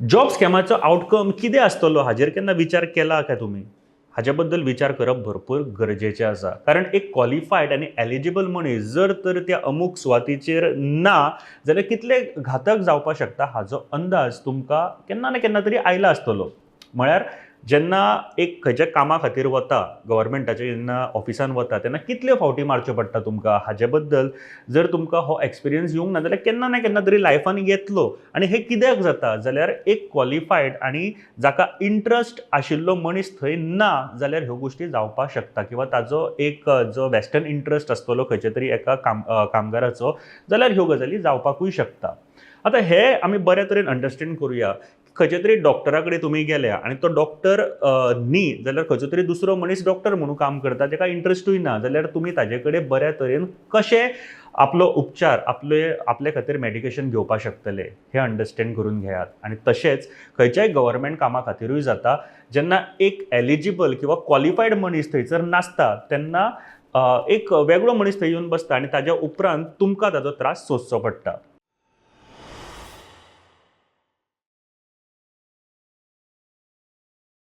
Job स्कॅमाचो आवटकम कितें आसतलो हाजेर केन्ना विचार केला काय तुमी? हाजे बद्दल विचार करप भरपूर गरजेचें आसा, कारण एक क्वॉलिफायड आनी एलिजिबल मनीस जर तर त्या अमूक सुवातीचेर ना जाल्यार कितले घातक जावपाक शकता हाजो अंदाज तुमकां केन्ना ना केन्ना तरी आयला आसतलो. म्हळ्यार जेन्ना एक खंयच्या कामा खातीर वता, गव्हर्मेंटाच्या जेन्ना ऑफिसान वता तेन्ना कितल्यो फावटी मारच्यो पडटा तुमकां हाजे बद्दल जर तुमकां हो एक्सपिरियन्स येवंक ना जाल्यार केन्ना ना केन्ना तरी लायफान येतलो. आनी हें कित्याक जाता जाल्यार एक क्वॉलिफायड आनी जाका इंट्रस्ट आशिल्लो मनीस थंय ना जाल्यार ह्यो गोश्टी जावपाक शकता, किंवा ताजो एक जो वेस्टर्न इंट्रस्ट आसतलो खंयच्या तरी एका कामगाराचो जाल्यार ह्यो गजाली जावपाकूय शकता. आतां हें आमी बऱ्या तरेन अंडरस्टँड करुया. खंयच्या तरी डॉक्टरा कडेन तुमी गेल्या आनी तो डॉक्टर न्ही जाल्यार खंयचो तरी दुसरो मनीस डॉक्टर म्हणून काम करता ताका इंट्रस्टूय ना जाल्यार तुमी ताजे कडेन बऱ्या तरेन कशें आपलो उपचार आपले आपले खातीर मॅडिकेशन घेवपाक शकतले हें अंडरस्टँड करून घेयात. आनी तशेंच खंयच्याय गव्हर्मेंट कामा खातीरूय जाता, जेन्ना एक एलिजिबल किंवा क्वॉलिफायड मनीस थंयसर नासता तेन्ना एक वेगळो मनीस थंय येवन बसता आनी ताज्या उपरांत तुमकां ताजो त्रास सोंसचो पडटा.